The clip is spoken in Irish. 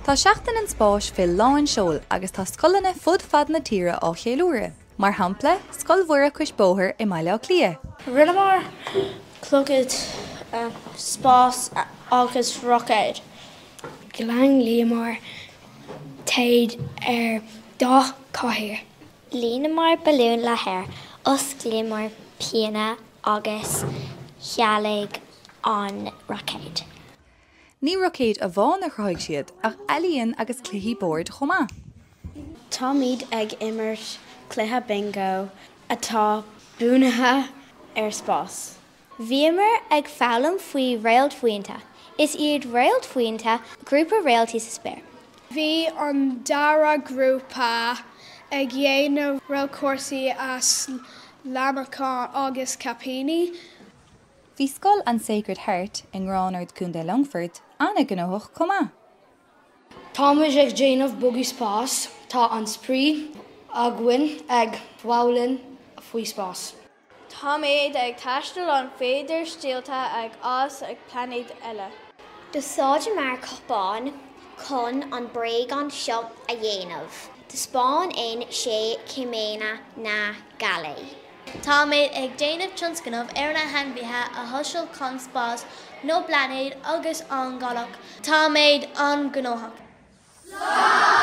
Tá Seachtain an Spáis fé lán seoil agus tá scoileanna fud fad na tíre á cheiliúradh. Mar shampla, Scoil Mhuire Cois Bóthair i mBaile Átha Cliath. Rinneamar clogad spáis agus roicéad. Cheanglaíomar téad ar dá chathaoir. Líonamar balún le haer, osclaíomar pionna agus sheoladh an roicéad. Ní roicéid amháin a chruthaigh siad, ach ealaíon agus cluichí boird chomh maith. Táimid ag imirt cluiche bingo atá bunaithe ar spás. Bhíomar ag foghlaim faoi réaltbhuíonta. Is iad réaltbhuíonta grúpa réaltaí sa spéir. Bhí an dara grúpa ag dhéanamh rollchúrsaí as lanacán agus caipíní. Bhí scoil an Sacred Heart i nGránard, Co. Longfoirt, an-ghnóthach chomh maith. Táimid ag déanamh bugaí spáis. Tá an-spraoi againn ag foghlaim faoi spás. Táimid ag taisteal an féidir síolta ag fhás ag pláinéid eile. D'úsáideamar cupán chun an bréagán seo a dhéanamh. Taispeánann sé céimeanna na gealaí. Táimid ag déanamh tionscnamh ar na hainmhithe a thaistil chun spás nó pláinéid agus an ghealach. Táimid an-ghnóthach. Slán!